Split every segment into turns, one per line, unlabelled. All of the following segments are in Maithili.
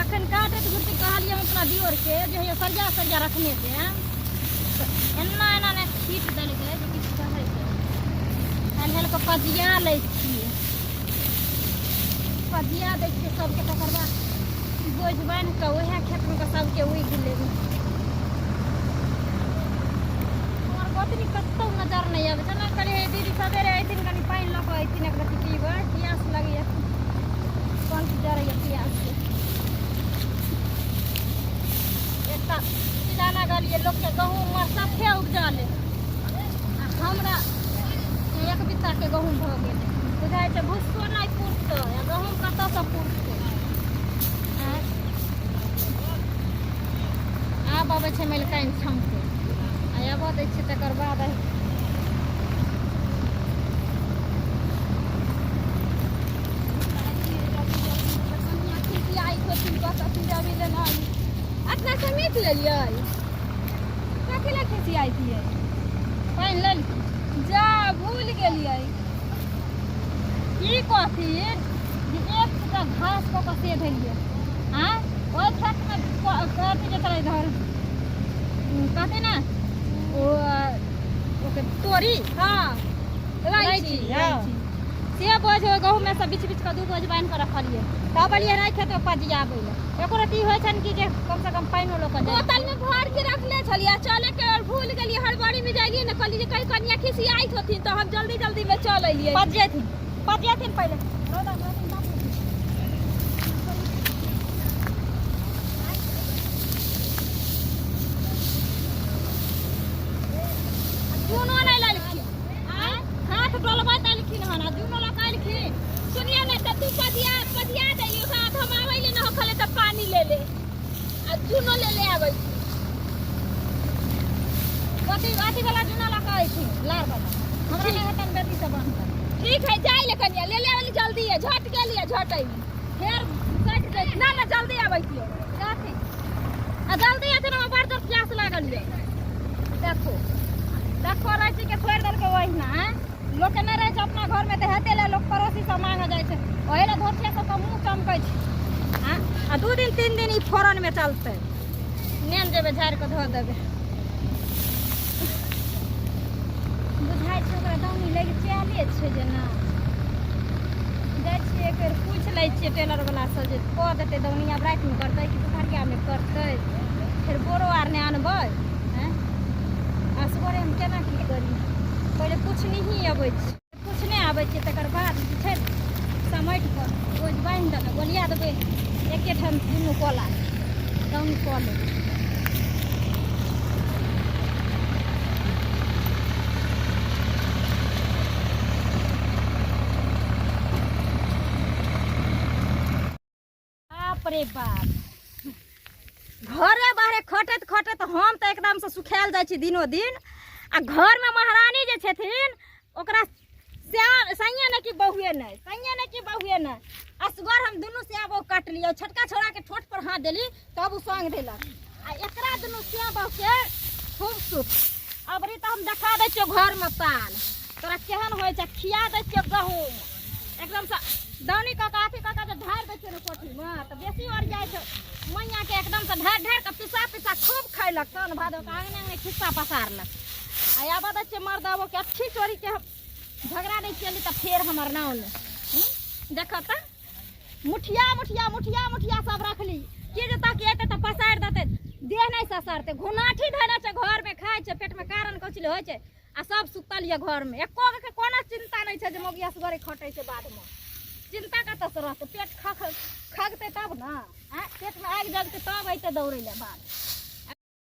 अखन काटैत घुरती कहलियै हम अपना दियोरके जे हैया सरिया सरिया रखने छै तऽ एना एना ने छीट देलकै जे किछु कहैके हेल हेल कऽ पजिया लै छियै, पजिया दै छियै सबके, तकर बाद बोझ बान्हि कऽ उएह खेतमे कऽ सबके उगि लेबै। हमर गोतनी कतहु नजर नहि आबै छै। कहलियै हे दीदी, सवेरे अयथिन, कनि पानि लऽ कऽ अयथिन, एक रत्ती पीबै, पियास लगैए, कंठ जरैए पियास से। एकटा किराना गेलियै, लोकके गहूँम सफे उपजल आ हमरा एक बित्ताके गहूँम भऽ गेलै। बुझाइ छै भुस्सो नहि पुरतै आ गहूँम कतऽसँ पुरतै? आँय? आब अबै छै मलिकाइन छमकै आ आबऽ दै छियै, तकर बाद
अपना समेट लेलियै। कथी लए खिसियाइ छियै?
पानि लेलखिन।
जा, भूल गेलियै।
की कहथिन जे एक टुकड़ा घास कऽ कऽ से धेलियै आँय ओहि खेतमे, कथी जे छलै धर कहथिन ने ओ ओकर तोरी।
हाँ, रैची।
रैची से बोझ ओहि गहूँमे से बीछ बीछ कऽ दू बोझ बान्हि कऽ रखलियै, तब एलियै राति खेतमे पजियाबै लए। एको रत्ती होइ छनि कि जे कमसँ कम पानिओ लऽ कऽ जाय।
बोतल में भर के रखले छलियै, चले के और भूल गेलियै। हड़बड़ी में जाइए ने, कहलियै जे कहीं कनिया खिसियाइत होथिन, तऽ हम जल्दी जल्दी में चल एलियै।
पजियथिन, पजियथिन पहिले रौदा रहथिन, बाप रे। जूनो नहि लेलखिन आँय, हाथ डोलबैत एलखिन हन आ जूनो लऽ कऽ एलखिन।
सुनिए ने, तऽ तू पजिया पजिया दैली, ओकरा बाद हम आबै ले ने होखले तऽ पानी ले ले आ जूनो ले ले आबै छी।
कथी अथी वाला जूना लऽ कऽ एलखिन, लार वाला। हमरा नहि हेतनि बेटी से बान्हल।
ठीक है, जाय ले कनिया, ले ले आबै जल्दी है, झट गेलियै झट अइली।
फेर कटि जाइ।
ना ना, जल्दी आबै छियै।
कथी आ जल्दी अथी, हमरा बड़ जोर प्यास लागल ये। देखो देखो, रैची के छोड़ि देलकै ओहिना। आँय, लोकके नहि रहै छै अपना घरमे तऽ हेतै ले लोक पड़ोसी सब मांगऽ जाइ छै। ओहि लए धोतिया सबके मुँह चमकै छै। आँय, आ 2 दिन 3 दिन ई फोरनमे चलतै। नेन जेबै, झाड़ि कऽ धऽ देबै। बुझाइ छै ओकरा दौनी लागि चले छै जेना। जाइ छियै, एक बेर पूछि लै छियै टेलर वला से जे कऽ देतै दौनी। आब रातिमे करतै कि दुपहरियामे करतै? फेर बोरो आर नहि आनबै। आँय, असगरे हम केना की करी? पहिले पुछनही अबै छी, पुछने आबै छियै, तकर बाद जे छै समटि कऽ बोझ बान्हि देबै, गोलिया देबै एकेठाम दुनू कोला, दौनी कऽ लेबै। बाप रे बाप, घरे बाहरे खटैत खटैत हम तऽ एकदमसँ सुखायल जाइ छी दिनो दिन आ घरमे महारानी जे छथिन ओकरा सैया नहि कि बहुए नहि, सैया नहि कि बहुए नहि। असगर हम दुनू सिया बहु काटलियै। छोटका छौड़ाके ठोठ पर हाथ देली तब ओ सङ्ग देलक आ एकरा दुनू सिया बहुके खूब सुख। अबरी तऽ हम देखा दै छियौ घरमे ताल तोरा केहन होइ छै। खिया दै छियौ गहूँम एकदमसँ दौनी कऽ कऽ, अथी कऽ कऽ जे ढारि दै छियै ने कोठीमे तऽ बेसी ओर जाइ छै। मैयाके एकदमसँ ढारि ढारि कऽ पिसा पिसा खूब खैलक, साउन भादवके आङने आङने खिस्सा पसारलक। आ आबऽ दै छियै मर्दबोके अच्छी चोरीके झगड़ा नहि केली तऽ फेर हमर नाम नहि। देखऽ तऽ मुठिया मुठिया मुठिया मुठिया सब रखली कि जे तक एतै तऽ पसारि देतै, देह नहि ससरतै। घुनाठी धयने छै घरमे, खाइ छै, पेटमे कारण कौची होइ छै आ सब सुतल यऽ घरमे। एको के कोनो चिंता नहि छै जे मौगी असगरे खटै छै बाधमे। चिंता कतऽसँ रहतै? पेट खख खगतै तब ने। आँय, पेटमे आगि जगतै तब अयतै दौड़ै लए बाध।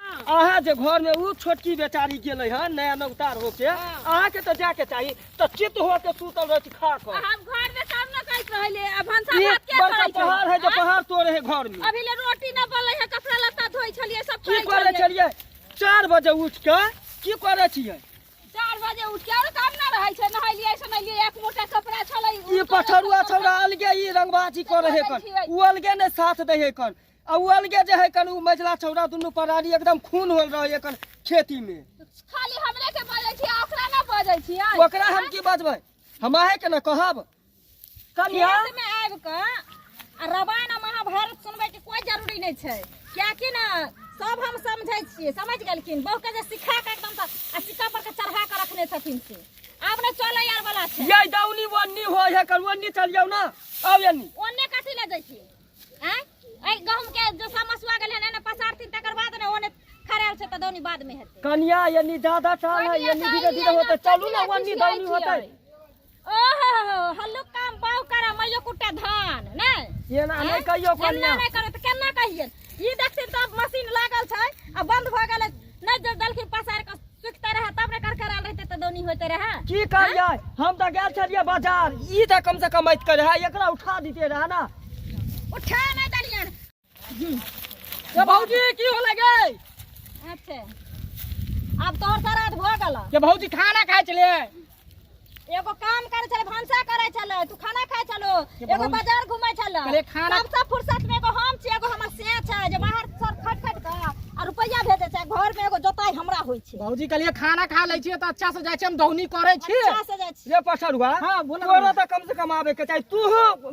अहाँ जे घर में उ छोटकी बेचारी गेलै हन नया नवतार होके, अहाँ के तऽ जाके चाही तऽ चित होके सुतल रहै छी खा कऽ।
हम घर में काम न करैत रहले आ भनसा
ई
भात के
बड़का
करै छै?
पहाड़ है जे पहाड़ तोड़े है घर में।
अभी ले रोटी न बनलै है, कपड़ा लत्ता धोइ छलियै सब।
की
करै
करै
छलियै।
छलियै 4 बजे उठ के? की करै छियै?
4 बजे उठ के आरो काम न रहै छै? नहेलियै सुनेलियै, एक मोटा कपड़ा छलै।
ई पठरुआ छौड़ा अलगे ई रंगबाजी करे है कन, उ अलगे ने साथ दै है कन आ उ अलगे जे है कन। उ मझला छौड़ा दुनू परारी एकदम खून होल रहे कन खेती में।
खाली हमरे के बजै छी आ ओकरा न बजै छियै?
ओकरा हम की बजबै? हम अहे के ने कहब कनिया।
खेत में आबि कऽ आ रामायण आ महाभारत सुनबै के कोई जरूरत नहि छै, कियाकि ने सब हम समझै छियै, समझ गेलखिन। बहु के जे सिखा के एकदम से आ सिक्का पर के चढ़ा के रखने छथिन से आब नहि चलै यार वाला छै।
ये दौनी ओन्नी होय है कर, ओन्नी चल जाओ ना, आओ एन्नी।
ओन्ने कथी ले जाइ छी? आँय, एहि गहूम के जो समसुआ गेलै हन, एने पसारथिन तकर बाद ने ओने खड़ायल छै तऽ दौनी बाद में हेतै।
कनिया एन्नी ज्यादा चाल है,
कनिया
एन्नी धीरे धीरे होते, चलू ना ओन्नी दौनी होते।
ओहो हल्लुक काम बाउ करा मैयो कुटे धान नहि
एना नहि कहियो
एना
कनिया।
नहि करू तऽ केना कहियै? ई देखथिन तब मशीन लागल छै आ बंद भऽ गेलै, नहि जे देलखिन पसारि कऽ सुखते रहै तब ने करकरायल रहतै तऽ दौनी होइते रहै।
की करियै, हम तऽ गेल छलियै बाजार, ई तऽ कम से कम अइतके रहै, एकरा उठा दिते रहै ना।
उठा नहि देलियनि।
ए भौजी, की होलै गे?
अच्छा, आब तोहर श्राद्ध भऽ गेल।
के भौजी, खाना खाइ छलियै?
एगो काम करे छले, भनसा करे छले, तू खाना खाइ छलो,
के
एगो
भौजी-
बाजार घुमै छलो।
कहलियै खाना-
सबसे फुर्सत में एगो हम छी, एगो हमर से छै जे बाहर सर खट खट के आ रुपैया भेजै छै, घर में एगो जोताई हमरा होइ छै।
भौजी, कहलियै खाना खा लै छियै तऽ अच्छा से जाइ छियै, हम दौनी करै छी।
अच्छा से जाइ छी।
रे पछरुआ,
हाँ, बोला।
तोरा तऽ कम से कम आबे के चाही, तू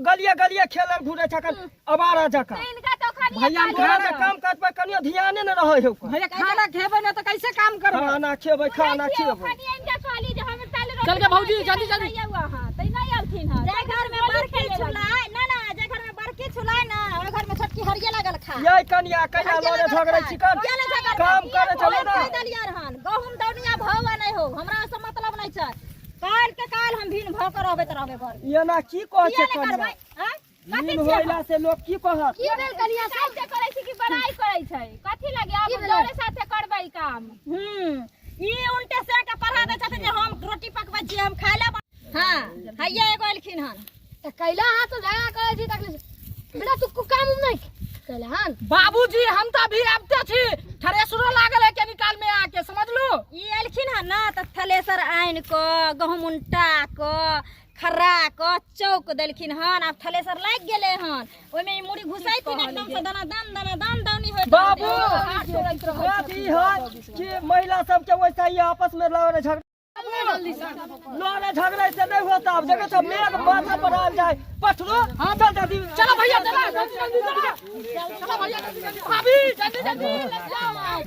गलिये गलिये खेलल घुरे छकन अबारा जकाँ।
इनका तो खाली
भैया, हम
तोरा
खाना
तऽ काम काज पर कनियो ध्याने न रहै हौ।
भैया, खाना खेबै ने तऽ कैसे काम करबै?
खाना खेबै, खाना खेबै।
खाली इनका कहली जे हम काल्हि रोटी
चल के भौजी,
बनाबै
जल्दी,
छी,
जल्दी।
नहि आउ अहाँ, तऽ नहि अलथिन हँ।
जाहि घर में बड़की छुलाय ना, ना जाहि घर में बड़की छुलाय ना, ओहि घर में छोटकी हरिये लागल खा।
ये कनिया, कहिया लड़े झगड़े छिकन?
किया नहि झगड़बै?
काम करे चलो ना।
कहि देलियै हन, गहूम दौनिया भौ आ नहि हो, हमरा से मतलब नहि छै। काल्हि के काल्हि हम भिन भऽ के रहबै तऽ रहबै घर।
एना की कहै
किया
छै
नहि
कनिया?
करबै? आँय? कथी
नीन
छियै?
होइला से लोक की कहत?
की भेल कनिया? साथे करै छी कि बड़ाई करै छै? कथी लगे आब जोरे साथे करबै काम?
ई उल्टे से के पढ़ा दै छथिन जे हम रोटी पकबै छी, हम खाय लए। हाँ, हैया एगो एलखिन हन।
तऽ कैला अहाँ सब झगड़ा करै छी तखने बेटा तू काम उम नहि कैला हन?
बाबूजी, हम तऽ अभी आबिते छी, थ्रेसरो लागल है के निकाल में आके, समझलू?
ई एलखिन हन ना तऽ थलेसर आनि कऽ गहूम उनटा कऽ खर्रा कऽ चौक देलखिन हन। आब थलेसर लागि गेलै हन, ओहिमे ई मुड़ी घुसैथिन एकदम से दना दन दना दन दौनी होइत।
बाबू, बात ई है कि महिला सबके वैसा ही आपस में लड़े झगड़े लड़े झगड़े से नहीं होता। अब देखो सब मेघ माथा पर आल जाए। पठरो, हाँ, चल जल्दी।
चलो भैया, चलो जल्दी जल्दी, चलो चलो भैया, जल्दी जल्दी, भाभी जल्दी जल्दी।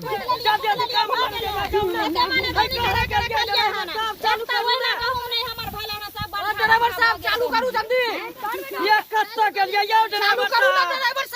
जल्दी जल्दी काम कर
ड्राइवर साहब, चालू करू जल्दी।
ये कत्ता के लिए यो
चालू
ड्राइवर
करू ना
साहब।
ड्राइवर।